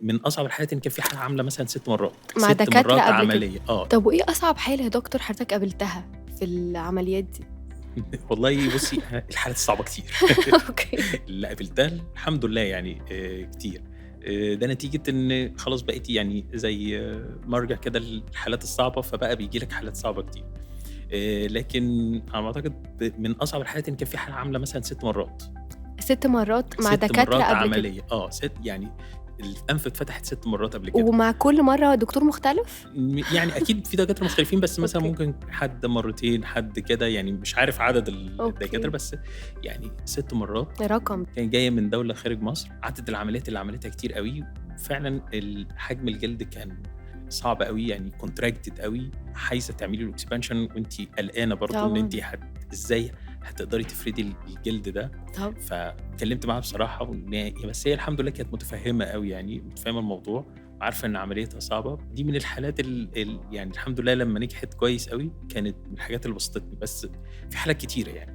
من أصعب الحالات إن كان في حالة عاملة مثلًا 6 مرات، مع 6 دكاترة مرات قبل كده. عملية، آه. طب وإيه أصعب حالة يا دكتور حضرتك قابلتها في العمليات دي؟ والله بُصّي، الحالات الصعبة كتير. اللي قابلتها الحمد لله يعني كتير. ده نتيجة إن خلاص بقيتِ يعني زي مرجع كده للحالات الصعبة، فبقى بييجي لِك حالات صعبة كتير. لكن على ما أعتقد من أصعب الحالات إن كان في حالة عاملة مثلًا 6 مرات. 6 مرات مع 6 دكاترة مرات قبل كده. عملية، آه، يعني الأنف اتفتحت 6 مرات قبل كده. ومع كل مرة دكتور مختلف؟ يعني أكيد في دكاترة مختلفين، بس مثلًا ممكن حد مرتين، حد كده، يعني مش عارف عدد الدكاترة، بس يعني 6 مرات. ده رقم. كانت جاية من دولة خارج مصر، عدد العمليات اللي عملتها كتير قوي، فعلًا حجم الجلد كان صعب قوي، يعني contracted قوي، عايزة تعملي له expansion وأنتِ قلقانة برضه إن أنتِ إزاي هتقدري تفردي الجلد ده. فاتكلمت معاها بصراحة، بس هي الحمد لله كانت متفهمة قوي، يعني متفهمة الموضوع، عارفة إن عمليتها صعبة. دي من الحالات يعني الحمد لله لما نجحت كويس قوي، كانت من الحاجات اللي بسطتني، بس في حالات كتيرة يعني.